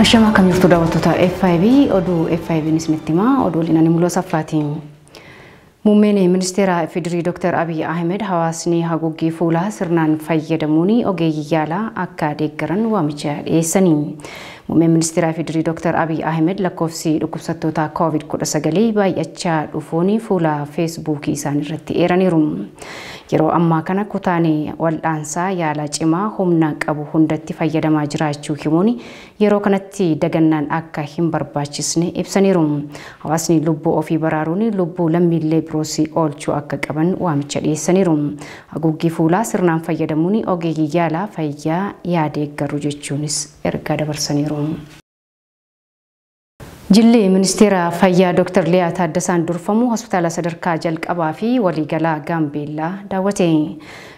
Ashama akkam jirtu daawwattoota FIB oduu FIB'n isinitti himaa oduu waliin ani Mul'oo Saffaatiin. Muummeen ministeera FDRI Dr. Abiy Ahmed hawaasni haguuggii fuulaa sirnaan fayyadamuun ogeeyyii yaalaa akka deeggaran waamicha dhiyeessanii. Muummeen ministeera FDRI Dr. Abiy Ahmed lakkoofsi dhukkubsattoota COVID-19 baay'achaa dhufuun fuula feesbuukii isaanii irratti eeraniiru. Yeroo ammaa kana kutaan wal'aansaa yaala cimaa humna qabu hundatti fayyadamaa jiraachuu himuun yeroo kanatti dagannaan akka hin barbaachisne ibsaniiru. Hawaasni lubbuu ofii baraaruun lubbuu lammiilee biroos oolchuu akka qaban waamicha dhiyeessaniiru. Haguuggii fuulaa sirnaan fayyadamuun ogeeyyii yaalaa fayyaa yaadeeggaru jechuunis ergaa dabarsaniiru. Jilli ministeera fayyaa Dr. Liyaa Taaddasaan durfamu hospitaala sadarkaa jalqabaa fi waliigalaa Gaambeellaa daawwate.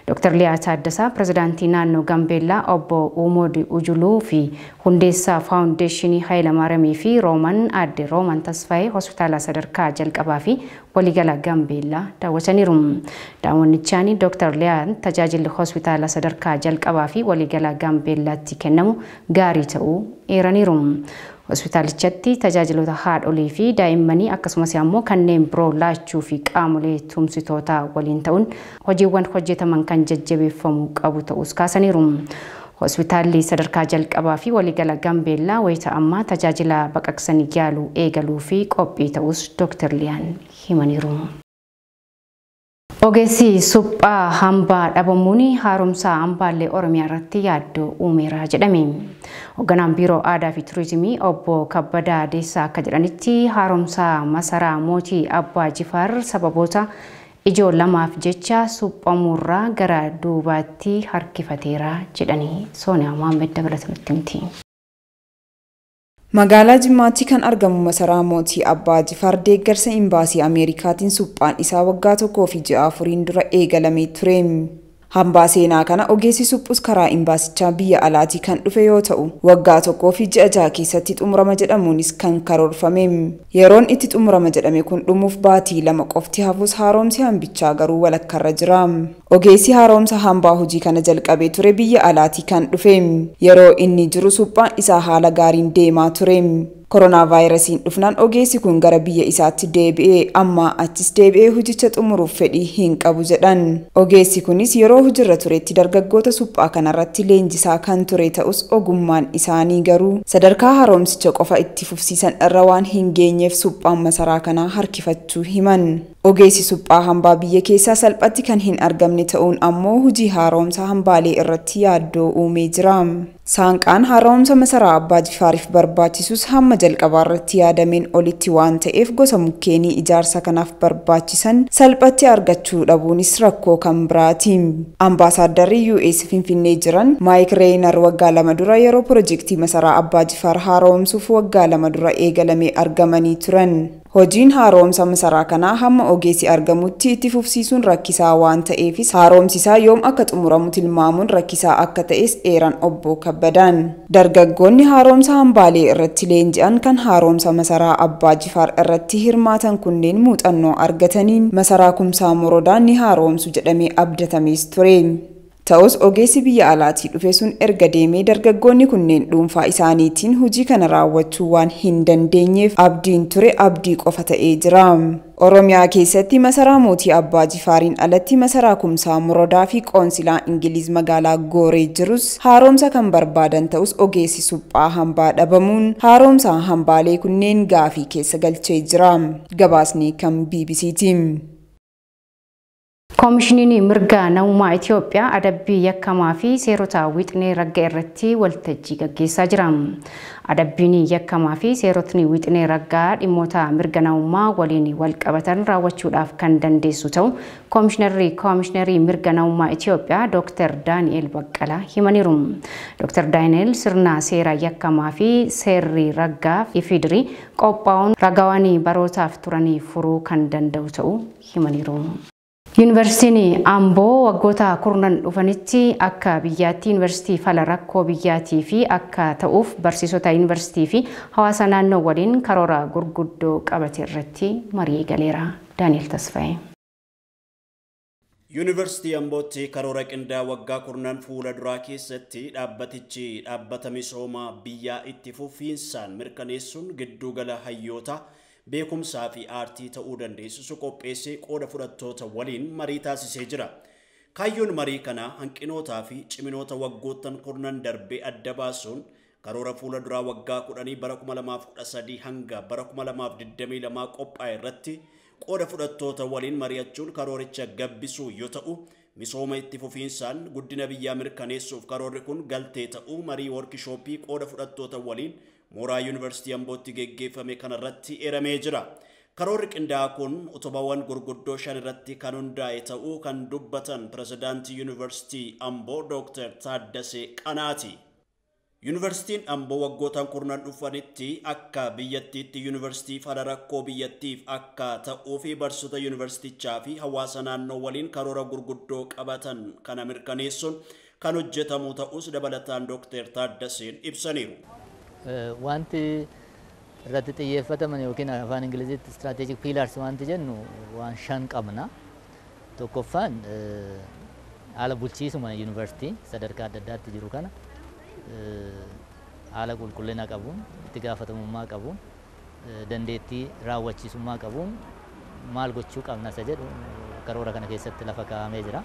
Dr. Liyaa Taaddasaa pirezidaantii naannoo Gaambeellaa obbo Umood Ujuluu fi hundeessaa faawundeeshinii Hayilamaariyaamii fi Rooman aadde Rooman Tasfaayee hospitaala sadarkaa jalqabaa fi waliigalaa Gaambeellaa daawwataniiru. Daawwannichaan Dr. Liyaan tajaajilli hospitaala sadarkaa jalqabaa fi waliigalaa Gaambeellaatti kennamu gaarii ta'uu eeraniiru. Hospitaalichatti tajaajiloota haadholii fi daa'immanii akkasumas ammoo kanneen biroo laachuu fi qaamolee tumsitoota waliin ta'uun hojiiwwan hojjetaman kan jajjabeeffamuu qabu ta'us kaasaniiru. Hospitaalli sadarkaa jalqabaa fi waliigala Gaambeellaa wayita ammaa tajaajila baqaqsanii yaaluu eegaluu fi qophii ta'us Dr. Liyaan himaniiru. Ogeessi suphaa hambaa dhabamuun haaromsa hambaalee Oromiyaa irratti yaaddoo uumeera jedhame. Hoogganaan Biiroo Aadaa fi Turizimii obbo Kabbadaa Deessaa akka jedhanitti haaromsa masaraa mootii Abbaa Jifaar sababoota ijoo lamaaf jecha suphamuurraa gara duubaatti harkifateera jedhanii Sooniyaa Mohaammed dabalatanitti himti. Magaalaa Jimmaatti kan argamu masaraa mootii Abbaa Jifaar deeggarsa imbaasii Ameerikaatiin suphaan isaa waggaa 1 fi ji'a 4 dura eegalamee ture. Hambaa seenaa kana ogeessi suphus karaa imbaasichaa biyya alaatii kan dhufe yoo ta'u, waggaa 1 fi ji'a 6 keessatti xumurama jedhamuunis kan karoorfame. Yeroon itti xumurama jedhame kun dhumuuf baatii 2 qofti hafus haaromsi hambichaa garuu walakkaarra jira. Ogeessi haaromsa hambaa hojii kana jalqabee ture biyya alaatii kan dhufe. Yeroo inni jiru suphaan isaa haala gaariin deemaa ture. Koronaa vaayirasiin dhufnaan ogeessi kun gara biyya isaatti deebi'ee amma achis deebi'ee hojicha xumuruuf fedhii hin qabu jedhan. Ogeessi kunis yeroo hojiirra turetti dargaggoota suphaa kanarratti leenjisaa kan ture ta'us ogummaan isaanii garuu sadarkaa haaromsicha qofa itti fufsiisan irra waan hin geenyeef suphaan masaraa kanaa harkifachuu himan. Ogeessi suphaa hambaa biyya keessaa salphatti kan hin argamne ta'uun ammoo hojii haaromsa hambaalee irratti yaaddoo uumee jira. Saanqaan haaromsa masaraa Abbaa Jifaariif barbaachisus hamma jalqabaa irratti yaadameen olitti waan ta'eef gosa mukkeenii ijaarsa kanaaf barbaachisan salphatti argachuu dhabuunis rakkoo kan biraati. Ambaasaaddarri US Finfinnee jiran Maayik Reenar waggaa 2 dura yeroo pirojektii masaraa Abbaa Jifaar haaromsuuf waggaa 2 dura eegalamee argamanii turan. Hojiin haaromsa masaraa kanaa hamma ogeessi argamutti itti fufsiisuun rakkisaa waan ta'eefis haaromsisaa yoom akka xumuramu tilmaamuun rakkisaa akka ta'es eeran obbo Kabbadaan. Dargaggoonni haaromsa hambaalee irratti leenji'an kan haaromsa masaraa Abbaa Jifaar irratti hirmaatan kunneen muuxannoo argataniin masaraa Kumsaa Morodaa ni haaromsu jedhamee abdatamees ture. Ta'us ogeessi biyya alaatii dhufe sun erga deemee dargaggoonni kunneen dhuunfaa isaaniitiin hojii kana raawwachuu waan hin dandeenyeef abdiin ture abdii qofa ta'ee jira. Oromiyaa keessatti masaraa mootii Abbaa Jifaariin alatti masaraa Kumsaa Morodaa fi Qoonsilaa Ingiliiz magaalaa Gooree jirus haaromsa kan barbaadan ta'us ogeessi suphaa hambaa dhabamuun haaromsa hambaalee kunneen gaafii keessa galchee jira. Gabaasni kan BBCti. Koomishiniin mirga namummaa Itoophiyaa adabbii yakkamaa fi seerota wixinee ragga irratti waltajjii gaggeessaa jira. Adabbiin yakkamaa fi seerotni wixinee raggaa dhimmoota mirga namummaa waliin wal qabatan raawwachuudhaaf kan dandeessu ta'u koomishinarri koomishiinarii mirga namummaa Itoophiyaa Dr. Daani'el Baqqalaa himaniiru. Dr. Daani'el sirna seera yakkamaa fi seerri raggaa ifidirii qophaa'uun ragaawwan barootaaf turanii furuu kan danda'u ta'uu himaniiru. Yuunivarsiitiin Amboo waggoota kurnan dhufanitti akka biyyaatti yuunivarsiitii fala rakkoo biyyaatii fi akka ta'uuf barsiisota yuunivarsiitii fi hawaasa naannoo waliin karoora gurguddoo qabate irratti marii galeera. Daani'el Tasfaayee. Yuunivarsiitii Ambootti karoora qindaa'aa waggaa 10 fuula duraa keessatti dhaabbatichi dhaabbata misoomaa biyyaa itti fufiinsaan mirkaneessuun giddugala hayyoota beekumsaa fi aartii ta'uu dandeessisu qopheessee qooda fudhattoota waliin marii taasisee jira. Kaayyoon marii kanaa hanqinootaa fi ciminoota waggoottan 10 darbee adda baasuun karoora fuula duraa waggaa 10 bara 2013 hanga bara 2022 qophaa'e irratti qooda fudhattoota waliin mari'achuun karooricha gabbisuu yoo ta'u, misooma itti fufiinsaan guddina biyyaa mirkaneessuuf karoorri kun galtee ta'uu marii workishooppii qooda fudhattoota waliin mooraa Yuunivarsiitii Ambootti geggeeffame kanarratti eeramee jira. Karoorri qindaa'aa kun utubaawwan gurguddoo 5 irratti kan hundaa'e ta'uu kan dubbatan Pirezidaantii Yuunivarsiitii Amboo Dr. Taaddasee Qanaati. Yuunivarsiitiin Amboo waggootaan 10 dhufanitti akka biyyattiitti yuunivarsiitii fala rakkoo biyyattiif akka ta'uu fi barsiisota yuunivarsiitichaa fi hawaasa naannoo waliin karoora gurguddoo qabatan kana mirkaneessuun kan hojjetamu ta'us dabalataan Dr. Taaddaseen ibsaniiru. Wanti irratti xiyyeeffataman yookiin afaan Ingiliziitti strategic pillars wanti jennu waan 5 qabna. Tokkoffaan haala bulchiisuma yuunivarsiitii sadarkaa adda addaatti jiru kana haala qulqullina qabuun, itti gaafatamummaa qabuun, dandeettii raawwachiisummaa qabuun maal gochuu qabna isa jedhu karoora kana keessatti lafa kaa'amee jira.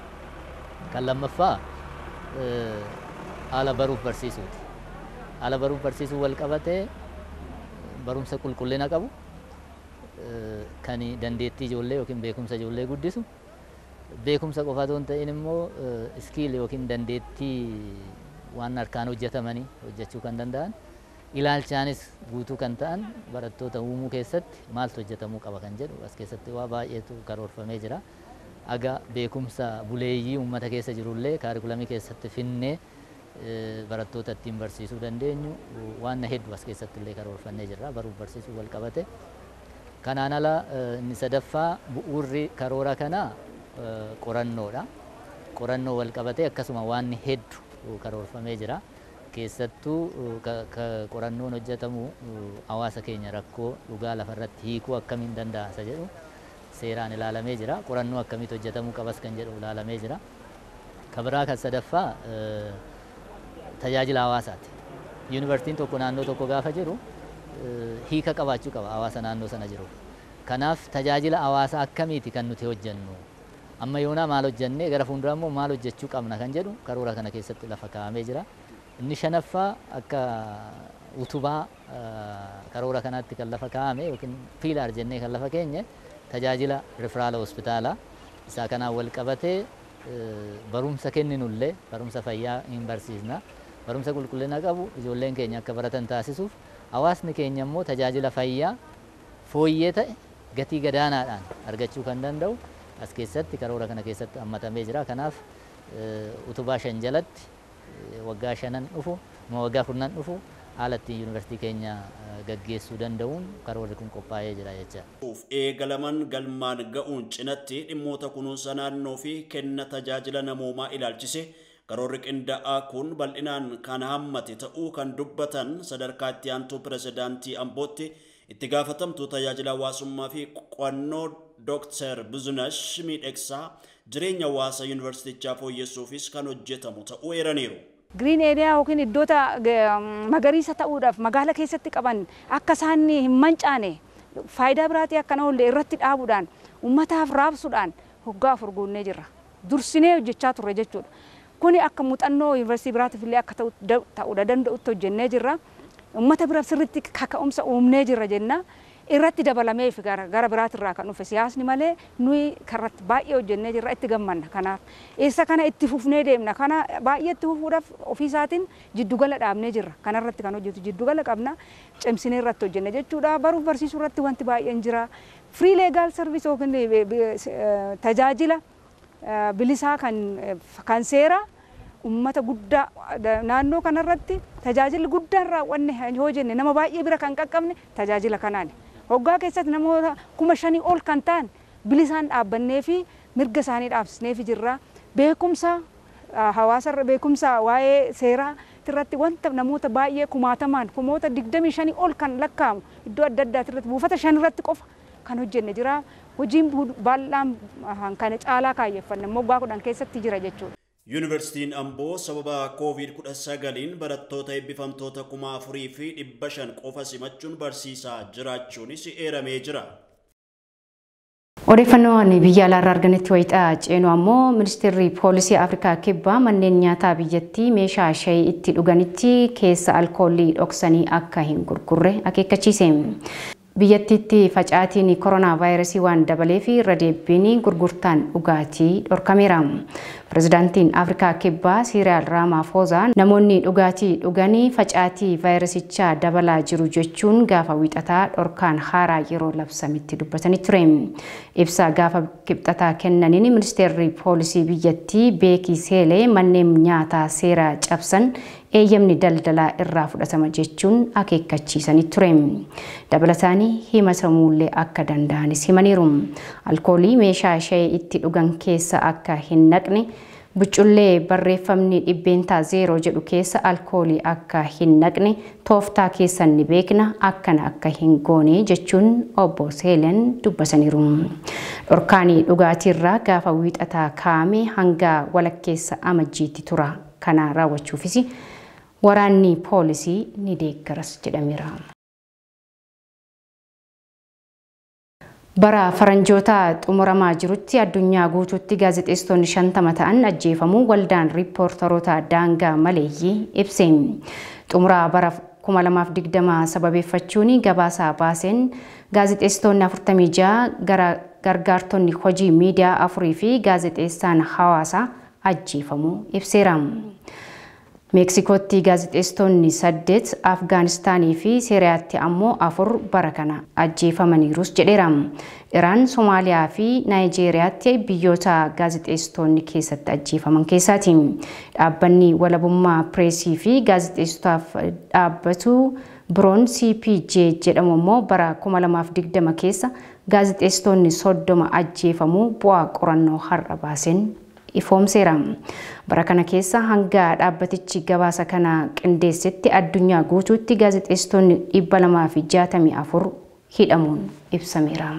Kan lammaffaa haala baruuf barsiisuuti. Haala baruuf barsiisuu wal qabatee barumsa qulqullina qabu kan dandeettii ijoollee yookiin beekumsa ijoollee guddisu, beekumsa qofa otoo hin ta'in immoo iskiil yookiin dandeettii waan harkaan hojjetamanii hojjechuu kan danda'an, ilaalchaanis guutuu kan ta'an barattoota uumuu keessatti maaltu hojjetamuu qaba kan jedhu as keessatti waa baay'eetu karoorfamee jira. Aga beekumsa buleeyyii uummata keessa jirullee kaarikulamii keessatti finnee barattoota ittiin barsiisuu dandeenyu waan hedduu as keessatti illee karoorfannee jirra baruuf barsiisuu wal qabate. Kanaan ala inni sadaffaa bu'uurri karoora kanaa qorannoodha. Qorannoo wal qabate akkasuma waan hedduu karoorfamee jira. Keessattuu qorannoon hojjetamu hawaasa keenya rakkoo dhugaa lafarratti hiikuu akkamiin danda'a isa jedhu seeraan ilaalamee jira. Qorannoo akkamitti hojjetamuu qabas kan jedhu ilaalamee jira. Kabiraa kan sadaffaa tajaajila hawaasaati. Yuunivarsiitiin tokko naannoo tokko gaafa jiru hiika qabaachuu qaba hawaasa naannoo sana jiru. Kanaaf tajaajila hawaasaa akkamiiti kan nuti hojjennu? Amma yoonaa maal hojjennee gara fuulduraa immoo maal hojjechuu qabna kan jedhu karoora kana keessatti lafa kaa'amee jira. Inni shanaffaa akka utubaa karoora kanaatti kan lafa kaa'ame yookiin piilaar jennee kan lafa keenye tajaajila riferaala hospitaalaa isaa kanaan wal qabatee barumsa kenninullee barumsa fayyaa hin barsiisna. Barumsa qulqullina qabu ijoolleen keenya akka baratan taasisuuf hawaasni keenya immoo tajaajila fayyaa fooyyee ta'e gatii gadaanaadhaan argachuu kan danda'u as keessatti karoora kana keessatti hammatamee jira. Kanaaf utubaa 5 jalatti waggaa 5 dhufu, waggaa 10 dhufu haala ittiin yuunivarsiitii keenya gaggeessuu danda'uun karoorri kun qophaa'ee jira jecha. Eegalaman galmaan ga'uun cinatti dhimmoota kunuunsa naannoo fi kenna tajaajila namoomaa ilaalchise karoorri qindaa'aa kun bal'inaan kan hammate ta'uu kan dubbatan sadarkaa itti aantuu pirezidaantii Ambootti itti gaafatamtuu tajaajila hawaasummaa fi qo'annoo Dr. Buzunash Miidhagsaa jireenya hawaasa yuunivarsiitichaa fooyyessuufis kan hojjetamu ta'uu eeraniiru. Green area yookiin iddoota magariisa ta'uudhaaf magaala keessatti qaban akka isaan hin mancaane faayidaa biraatii akkana oolle irratti dhaabuudhaan uummataaf raabsuudhaan hoggaa 4 guunnee jirra. Dursinee hojjechaa turre jechuudha. Kuni akka muuxannoo yuunivarsiitii biraatiif illee akka ta'uu danda'utti hojjennee jirra. Uummata biraaf sirriitti kaka'umsa uumnee jirra jenna. Irratti dabalamee fi gara biraatirraa kan dhufe siyaasni malee nuyi karratti baay'ee hojjennee jirra itti gammanna. Kanaaf eessa kana itti fufnee deemna. Kana baay'ee itti fufuudhaaf ofiisaatiin jiddugala dhaabnee jirra. Kanarratti kan hojjetu jiddugala qabna. Cimsinee irratti hojjenne jechuudha. Baruuf barsiisuu irratti wanti baay'een jira. Free legal service yookiin tajaajila bilisaa kan seera uummata guddaa naannoo kanarratti tajaajilli guddaan raawwanne yoo jenne nama baay'ee bira kan qaqqabne tajaajila kanaani. Hoggaa keessatti namoota 5,000 ol kan ta'an bilisaan dhaabbannee fi mirga isaanii dhaabsisnee fi jirra. Beekumsa hawaasarra beekumsa waa'ee seeraa irratti wanta namoota baay'ee kumaatamaan kumoota 25 ol kan lakkaa'amu iddoo adda addaati irratti buufata 5 irratti qofa kan hojjenne jira. Hojiin bal'aan kana caalaa kaayyeffanne immoo waggaa 10 keessatti jira jechuudha. Yuunivarsiitiin Amboo sababa COVID-19 barattoota eebbifamtoota 4500 qofa simachuun barsiisaa jiraachuunis eeramee jira. Odeeffannoon biyya alaarraa arganetti wayixaa ceenu ammoo ministeerri poolisii Afrikaa Kibbaa manneen nyaataa biyyattii meeshaa shayii itti dhuganitti keessa alkoolii dhoksanii akka hin gurgurre akeekkachiise. Biyyattiitti facaatiin koronaa vaayirasii waan dabaleef irra deebiin gurgurtaan dhugaatii dhorkameera. Pirezidaantiin Afrikaa Kibbaa Siiriyaal Raamaafoozaa namoonni dhugaatii dhuganii facaatii vaayirasichaa dabalaa jiru jechuun gaafa wiixataa dhorkaan haaraa yeroo labsametti dubbatanii ture. Ibsa gaafa kibxataa kennaniin ministeerri poolisii biyyattii Beekii Seelee manneen nyaataa seera cabsan eeyyamni daldalaa irraa fudhatama jechuun akeekkachiisanii ture. Dabalataan himatamuullee akka danda'anis himaniiru. Alkoolii meeshaa shayii itti dhugan keessa akka hin naqne, buccullee barreeffamni 0% jedhu keessa alkoolii akka hin naqne, tooftaa keessan ni beekna, akkana akka hin goone jechuun obbo Seelen dubbataniiru. Dhorkaanii dhugaatiirraa gaafa wiixataa kaa'ame hanga walakkeessa amajjiitti tura. Kana raawwachuufis waraanni poolisii ni deeggaras jedhameera. Bara faranjoota xumuramaa jirutti addunyaa guutuutti gaazexeessitoonni 50 ta'an ajjeefamuu waldaan riippoortaroota daangaa maleeyyii ibse. Xumuraa bara 2020 sababeeffachuun gabaasaa baaseen gaazexeessitoonni 46 gargaartonni hojii miidiyaa 4 fi gaazexeessaan hawaasaa ajjeefamuu ibseera. Meeksikootti gaazexeessitoonni 8, Afgaanistaanii fi Seeriyaatti ammoo 4 bara kana ajjeefamaniirus jedheera. Iraan, Somaaliyaa fi Naayijeeriyaatti biyyoota gaazexeessitoonni keessatti ajjeefaman keessaati. Dhaabbanni walabummaa pireesii fi gaazexeessitotaaf dhaabbatu biroon CPJ jedhamu immoo bara 2020 keessa gaazexeessitoonni 30 ajjeefamuu bu'aa qorannoo har'a baaseen ifoomseera. Bara kana keessa hanga dhaabbatichi gabaasa kana qindeessetti addunyaa guutuutti gaazexeessitoonni 264 hidhamuun ibsameera.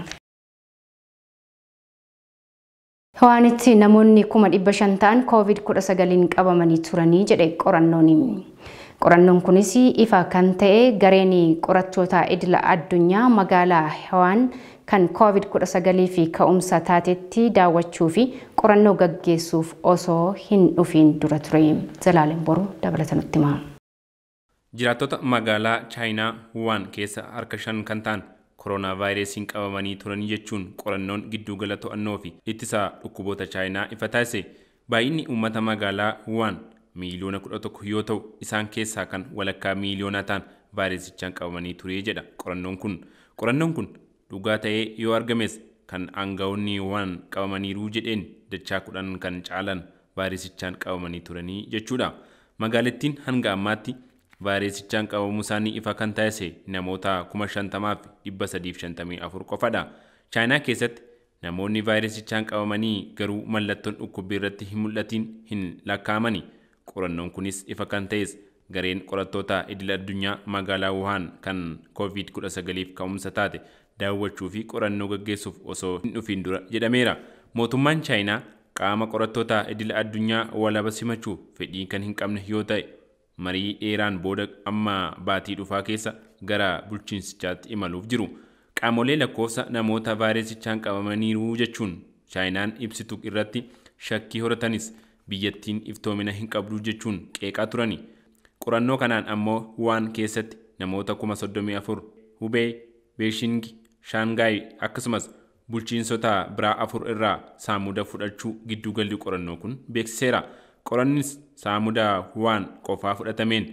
Hawaanitti namoonni 500,000 ta'an COVID-19 qabamanii turanii jedhe qorannoon. Qorannoon kunis ifa kan ta'e gareen qorattoota idila addunyaa magaalaa Hawaan kan COVID-19 fi ka'umsa taatetti daawwachuu fi qorannoo gaggeessuuf osoo hin dhufiin dura ture. Zalaaleen Boruu dabalata nutti hima. Jiraattota magaalaa Chaayinaa Wuhan keessa harka 5 kan ta'an koronaa vaayirasiin qabamanii turanii jechuun qorannoon giddugala to'annoo fi ittisa dhukkuboota Chaayinaa ifa taasise. Baay'inni uummata magaalaa Wuhan miiliyoona 11 yoo ta'u isaan keessaa kan walakkaa miiliyoonaa ta'an vaayirasichaan qabamanii ture jedha qorannoon kun. Qorannoon kun dhugaa ta'ee yoo argames kan aangawoonni waan qabamaniiru jedheen dachaa 10 kan caalan vaayirasichaan qabamanii turanii jechuudha. Magaalattiin hanga ammaatti vaayirasichaan qabamuu isaanii ifa kan taasise namoota 50,354 qofadha. Chaayinaa keessatti namoonni vaayirasichaan qabamanii garuu mallattoon dhukkubbii irratti hin mul'atiin hin lakkaa'amani. Qorannoon kunis ifa kan ta'es gareen qorattoota idil addunyaa magaalaa Wuhan kan COVID-19 ka'umsa taate daawwachuu fi qorannoo gaggeessuuf osoo hin dhufiin dura jedhameera. Mootummaan Chaayinaa qaama qorattoota idil addunyaa walaba simachuu fedhii kan hin qabne yoo ta'e marii dheeraan booda amma baatii dhufaa keessa gara bulchiinsichaatti imaluuf jiru. Qaamolee lakkoofsa namoota vaayirasichaan qabamaniiru jechuun Chaayinaan ibsitu irratti shakkii horatanis biyyattiin iftoomina hin qabdu jechuun qeeqaa turani. Qorannoo kanaan ammoo Wuhan keessatti namoota 34,000 Hubei, Beijing, Shaangaay akkasumas bulchiinsota biraa 4 irraa saamuda fudhachuu giddugalli qorannoo kun beeksiseera. Qorannis saamuda Wuhan qofaa fudhatameen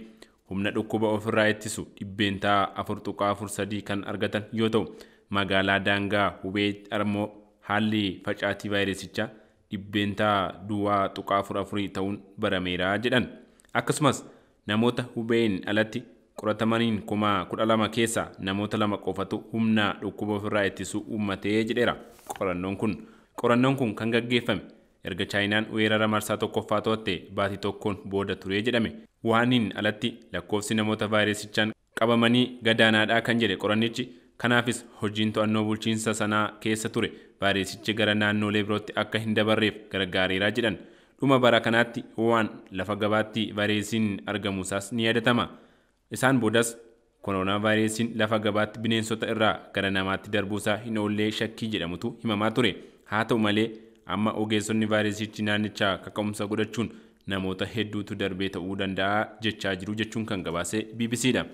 humna dhukkuba ofirraa ittisu 4.43% kan argatan yoo ta'u magaalaa daangaa Hubei ammoo haalli facaatii vaayirasichaa 0.44% ta'uun barameera jedhan. Akkasumas namoota Hubeiin alatti qoratamaniin 12,000 keessaa namoota 2 qofatu humna dhukkuba ofirraa ittisuu uummatee jedheera. Qorannoon kun kan gaggeeffame erga Chaayinaan weerara marsaa tokkoffaa to'atte baatii tokkoon booda ture jedhame. Wuhaniin alatti lakkoofsi namoota vaayirasichaan qabamanii gadaanaadha kan jedhe qorannichi Kanaafis hojiin to'annoo bulchiinsa sanaa keessa ture vaayirasichi gara naannolee birootti akka hin dabarreef gargaareera jedhan. Dhuma bara kanaatti waan lafa gabaatti vaayirasiin argamuusaas ni yaadatama. Isaan boodas koronaa vaayirasiin lafa gabaatti bineensota irraa gara namaatti darbuusaa hin oollee shakkii jedhamutu himamaa ture. Haa ta'u malee, amma ogeessonni vaayirasichi naannichaa kaka'umsa godhachuun namoota hedduutu darbee ta'uu danda'a jechaa jiru jechuun kan gabaase BBCdha.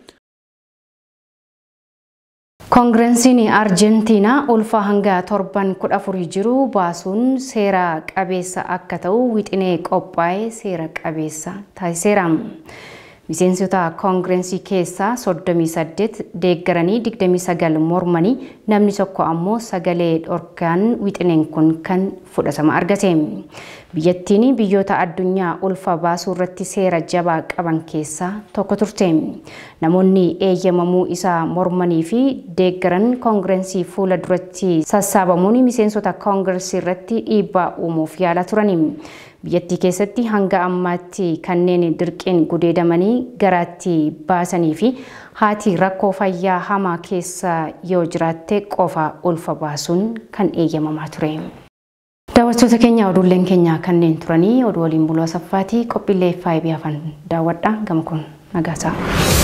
Koongireensiin Arjentiinaa ulfa hanga torban 14 jiru baasuun seera qabeessa akka ta'u wixinee qophaa'ee seera qabeessa taasiseera. Miseensota koongireensii keessaa 38 deeggaranii, 29 mormanii, namni tokko ammoo sagalee dhorkaan wixineen kun kan fudhatama argate. Biyyattiin biyyoota addunyaa ulfa baasuu irratti seera jabaa qaban keessaa tokko turte. Namoonni eeyyamamuu isaa mormanii fi deeggaran koongireensii fuula duratti sassaabamuun miseensota koongireensii irratti dhiibbaa uumuuf yaalaa turani. Biyyattii keessatti hanga ammaatti kanneen dirqiin gudeedamanii garaatti baasanii fi haati rakkoo fayyaa hamaa keessa yoo jiraatte qofa ulfa baasuun kan eeyyamamaa ture. Daawwattoota keenya, oduuleen keenya kanneen turanii. Oduu waliin Buluu Asaffaatii. Qophiilee faayibii hafan daawwadha. Gama kun nagaa ta'a.